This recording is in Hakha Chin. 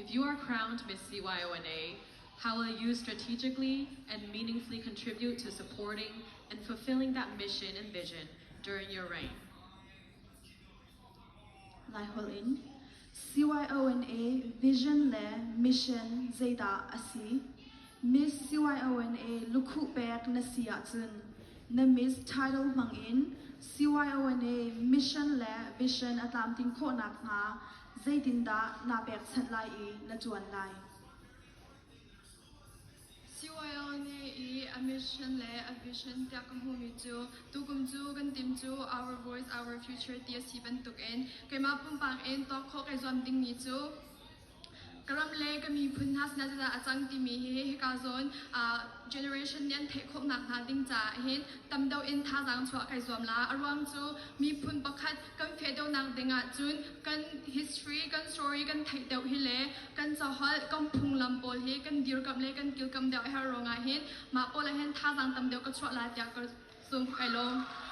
If you are crowned Miss CYONA, how will you strategically and meaningfully contribute to supporting and fulfilling that mission and vision during your reign? Laiholh in CYONA vision le mission zeidah a si? Miss CYONA lukhuh pek na si ahcun na Miss title hmangin CYONA mission le vision a tlamtlin khawh nakhnga zeitindah naa pekchanh lai i na ṭuan lai? CYONA i a mission le a vision tiah ka hmuhmi cu tukum cu kan tim cu Our Voice, Our Future ti a si bantukin keimah pumpak in tuak khawh kai zuam dingmi cu ka ram le ka miphun hna sinah zeidah a cang timi hi hika zawn generation nih an theih khawhnak hnga ding caah hin tam deuh in thazaang chuah kai zuam la. A ruang cu miphun pakhat kan feh deuhnak ding ahcun kan history, kan story kan theih deuh hi le kan caholh, kan phunglam pawl hi kan dirkamh le kan kilkamh deuh a herh ruangah hin mah pawl ah hin thazaang tam deuh ka chuah la tiah ka zumh. Kai lawm.